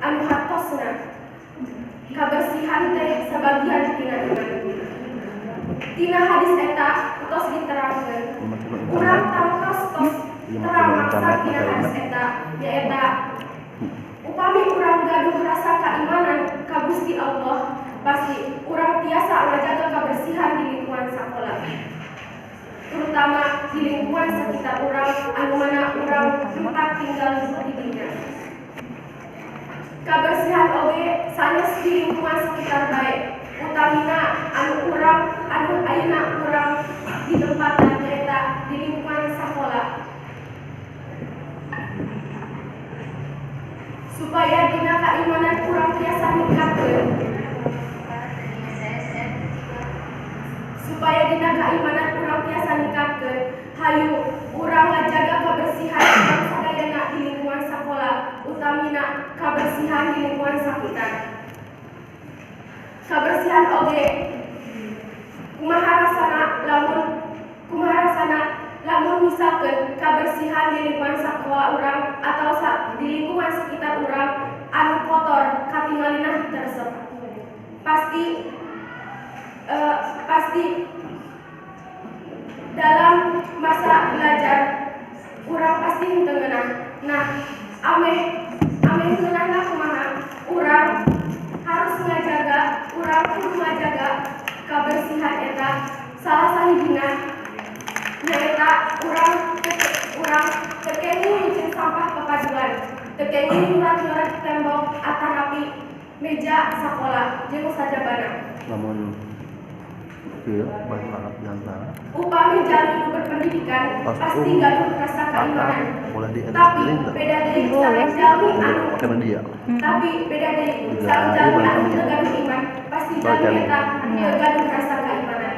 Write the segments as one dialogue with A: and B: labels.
A: anu hatosna. Kabersihan teh sabagian tina iman. Tina hadis eta tos diterangkeun. Urang tangtos tos terang maksad tina hadis eta nyaeta upami urang gaduh rasa keimanan ka Gusti Allah, pasti urang tiasa ngajaga kebersihan di lingkungan sakola, terutama di lingkungan sekitar urang anu mana urang tempat tinggal di dinya. Kabersihan oge sanes di lingkungan sekitar bae, utamina anu urang anu ayeuna urang di tempatan nyaeta di lingkungan sakola. Supaya dina keimanan urang tiasa ningkatkeun, supaya dina keimanan urang tiasa ningkatkeun, hayu urang ngajaga kebersihan urang sadayana di lingkungan sakola, utamina kebersihan di lingkungan sakitar. Kebersihan oge kumaha rasana lamun lamun misalkeun kebersihan di lingkungan sakola urang atau di lingkungan sekitar urang anu kotor katingalina teresep, pasti pasti dalam masa belajar urang pasti henteu ngeunah. Nah, ameh ameh ngeunahna kumaha? Urang harus ngajaga, urang kudu ngajaga kabersihan eta salah sahijina nyaeta urang urang teu kenging nyieun sampah papajuan, teu kenging nyurat-nyurat tembok atanapi meja sakola jeung sajabana.
B: Namun ieu bahasa diantara
A: Upami jalmi nu berpendidikan
B: Pas
A: pasti
B: umum.
A: Gaduh rasa keimanan.
B: Boleh diedit
A: Tapi
B: sendiri enggak?
A: Beda deui
C: Boleh
A: sareng
C: sih.
A: jalmi anu
B: Pakai media.
A: tapi beda deui
B: Juga
A: sareng jalmi
B: iya,
A: anu
B: iya.
A: teu gaduh iman, pasti
B: Baca
A: jalmi
B: nih.
A: eta
C: Iya.
A: teu gaduh rasa keimanan.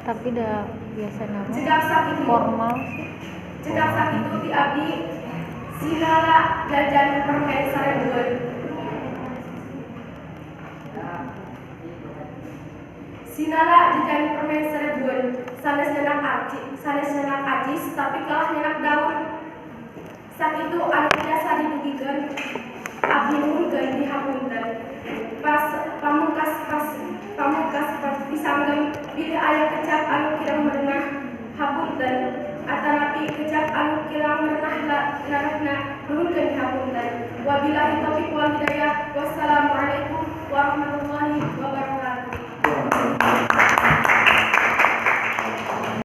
C: Tapi dah biasa nama
A: Cekap sakitu.
C: Formal sih.
A: Cekap sakitu ti abdi, sinala jajan permen sarebueun. Sinala jajan permen sarebueun, sanes nyenak aci, sanes nyenak acis, tapi kalah nyenak daun. Sakitu anu tiasa didugikeun, abdi nuhunkeun dihapunten. Pas pamungkas pas pamungkas pas disanggem bilih aya kecap anu kirang merenah, hapunten, atanapi kecap anu kirang merenah larahna, nuhunkeun dihapunten. Wabillahi taufiq wal hidayah. Wassalamualaikum warahmatullahi wabarakatuh.